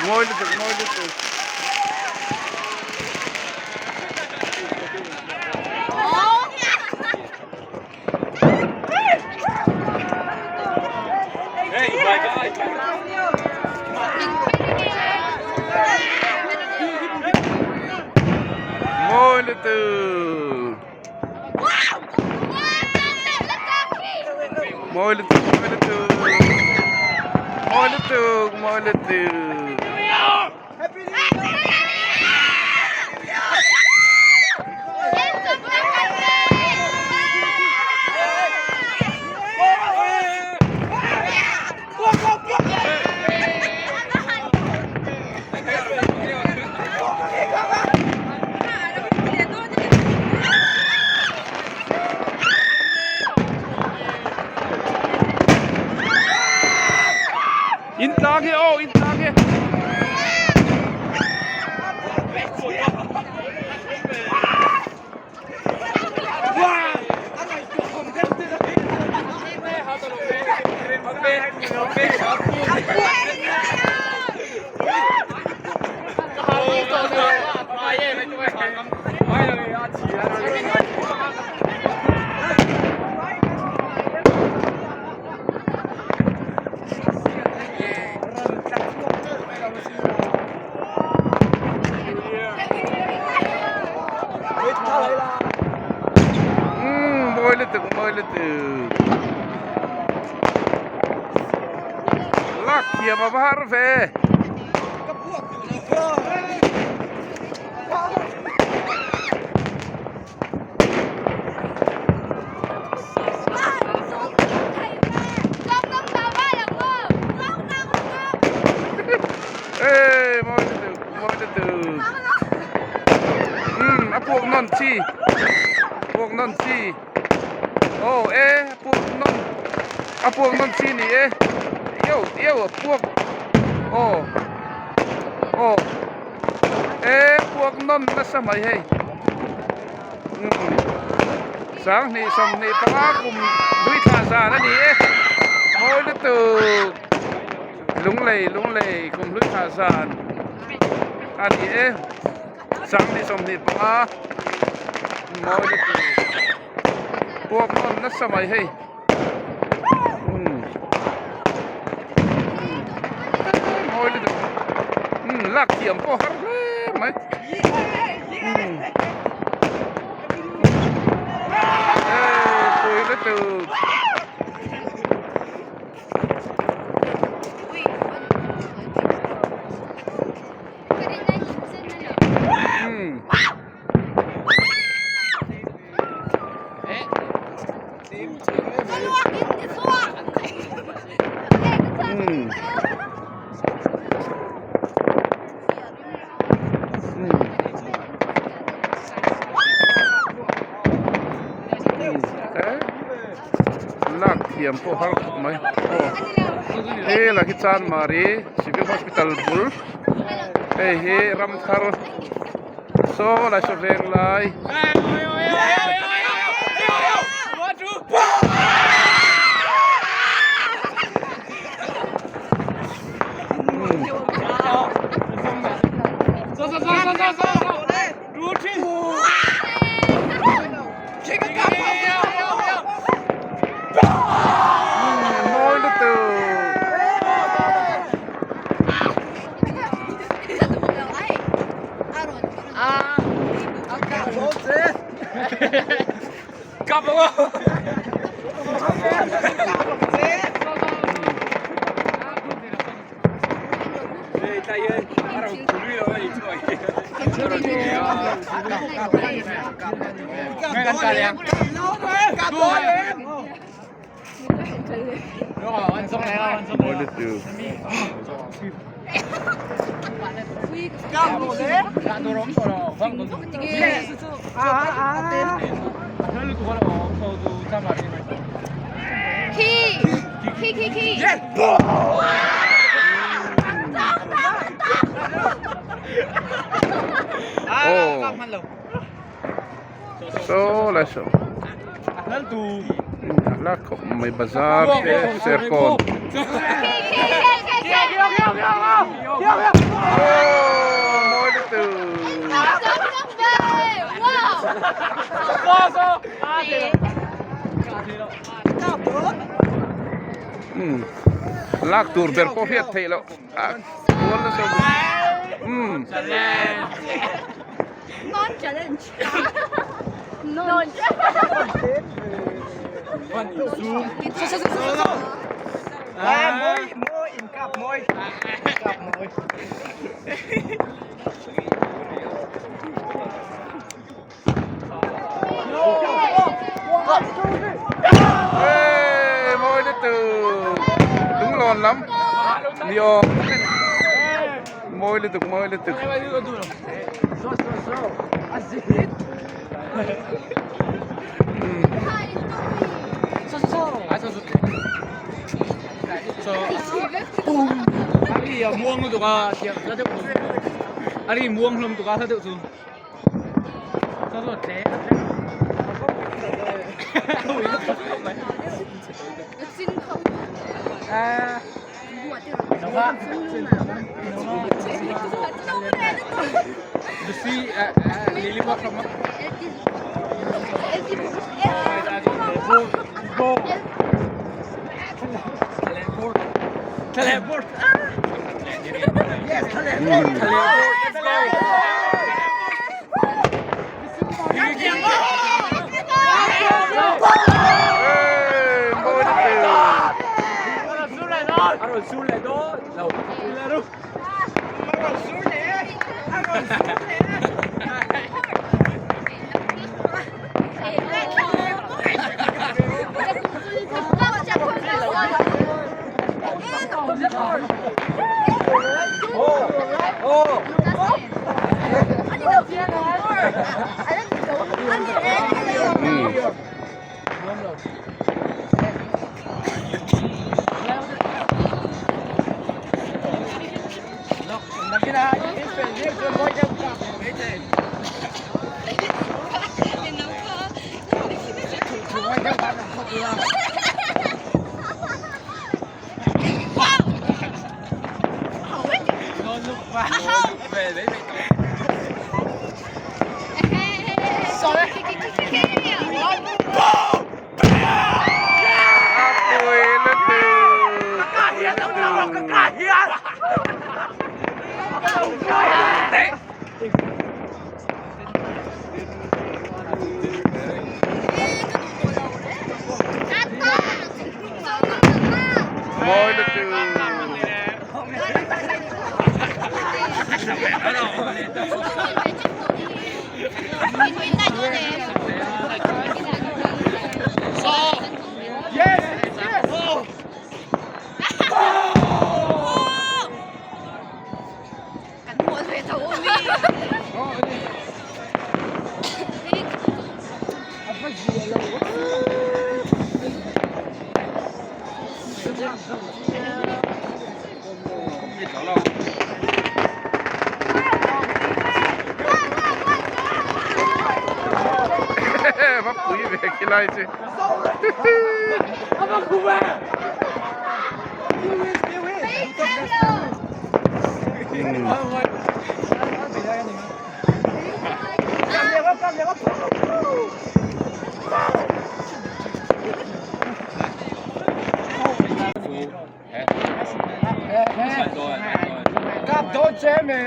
Mawi lutuk mawi lutuk. Mawi lutuk. Mawi lutuk mawi lutuk. Mawi lutuk mawi lutuk. In tlang hi aw in tlang hi. Umm mawi lutuk mawi lutuk lak thiam a va har ve. Ê mawi lutuk mawi lutuk umm a puak nawn chi puak nawn chi aw e puak nawn a puak nawn chi ni e iau iau a puak aw aw. E puak nawn nasa mai hei umm sanghnih 25 kum hlui thla zan a ni e mawi lutuk lunglei lunglei kum hlui thla zan a ni e sanghnih 25 mawi lutuk puak nawn nasa mai hei. Mawi lutuk umm lak thiam pawh har hle mai umm hei pui lutuk. Lak thiam pawh har khawp mai aw he lah hi chanmari civil hospital bul hei hi ramthar saw lai saw veng lai. Mawi lutuk. Mawi lutuk. Aw. Saw lai saw. A hla khawp mai bazar te serkawn aww mawi lutuk. Umm lak tur ber pawh hriat theih loh a kual nasa umm. Ê mawi lutuk lunglawn lam ni awm tak a ni mawi lutuk mawi lutuk. Va pui ve khi lai chu. Kap dawn che me.